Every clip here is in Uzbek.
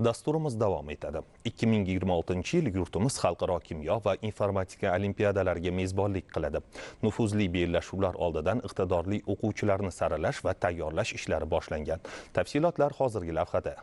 Dasturimiz davom etadi. 2026-yil yurtimiz xalqaro kimyo va informatika olimpiadalariga mezbonlik qiladi. Nufuzli bellashuvlar oldidan iqtidorli o'quvchilarni saralash va tayyorlash ishlari boshlangan. Tafsilotlar hozirgi lavhada.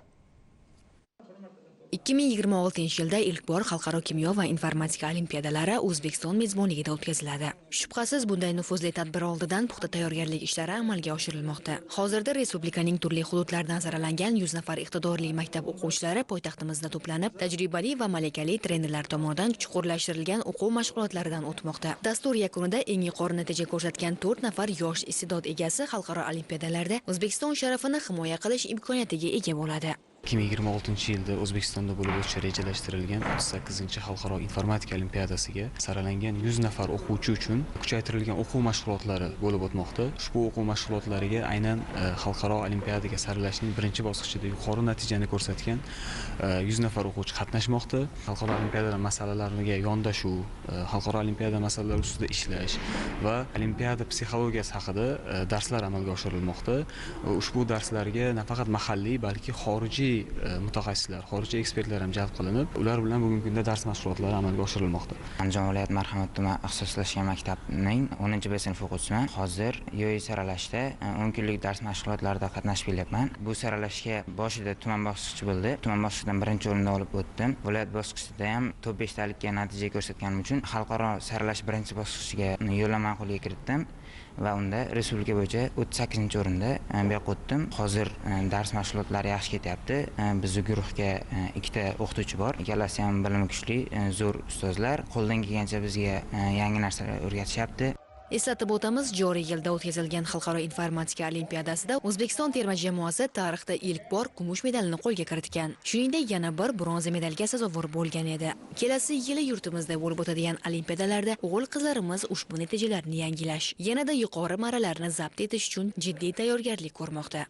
2026-yilda ilk bor xalqaro kimyo va informatika olimpiadalari O'zbekiston mezbonligida o'tkaziladi. Shubhasiz, bunday nufuzli tadbir oldidan puxta tayyorgarlik ishlari amalga oshirilmoqda. Hozirda respublikaning turli hududlaridan saralangan 100 nafar iqtidorli maktab o'quvchilari poytaxtimizda to'planib, tajribali va malakali trenerlar tomonidan chuqurlashtirilgan o'quv mashg'ulotlaridan o'tmoqda. Dastur yakunida eng yuqori natija ko'rsatgan 4 nafar yosh iste'dod egasi xalqaro olimpiadalarda O'zbekiston sharafini himoya qilish imkoniyatiga ega bo'ladi. 2026-yilda O'zbekistonda bo'lib o'tishi rejalashtirilgan 38-xalqaro informatika olimpiadasiga saralangan 100 nafar o'quvchi uchun kuchaytirilgan o'quv mashg'ulotlari bo'lib o'tmoqda. Ushbu o'quv mashg'ulotlariga aynan xalqaro olimpiadaga saralashning birinchi bosqichida yuqori natijani ko'rsatgan 100 nafar o'quvchi qatnashmoqda. Xalqaro olimpiada masalalariga yondashuv, xalqaro olimpiada masalalari ustida ishlash va olimpiada psixologiyasi haqida darslar amalga oshirilmoqda. Ushbu darslarga nafaqat mahalliy, balki xorijiy mutaxassislar, xorijiy ekspertlar ham jalb qilinib, ular bilan bugungi kunda dars mashg'ulotlari amalga oshirilmoqda. Andijon viloyat Marhamat tuman ixtisoslashgan maktabning 10-B sinf o'quvchisiman. Hozir YOI saralashda 10 kunlik dars mashg'ulotlarida qatnashib kelyapman. Bu saralashga boshida tuman bosqichi bo'ldi. Tuman bosqichidan birinchi o'rinni olib o'tdim. Viloyat bosqichida ham top 5 talikka natija ko'rsatganim uchun xalqaro saralash birinchi bosqichiga yo'llanma qo'lga kiritdim va unda respublika bo'yicha 38-o'rinda bu yoqqa o'tdim. Hozir dars mashg'ulotlari yaxshi ketyapti. Bizni guruhga ikkita o'qituvchi bor. Ikkalasi ham bilimi kuchli, zo'r ustozlar. Qo'ldan kelgancha bizga yangi narsalar o'rgatishyapti. Eslatib o'tamiz, joriy yilda o'tkazilgan xalqaro informatika olimpiadasida O'zbekiston terma jamoasi tarixda ilk bor kumush medalini qo'lga kiritgan. Shuningdek, yana bir bronza medalga sazovor bo'lgan edi. Kelasi yili yurtimizda bo'lib o'tadigan olimpiadalarda o'g'il-qizlarimiz ushbu natijalarni yangilash, yanada yuqori marralarni zabt etish uchun jiddiy tayyorgarlik ko'rmoqda.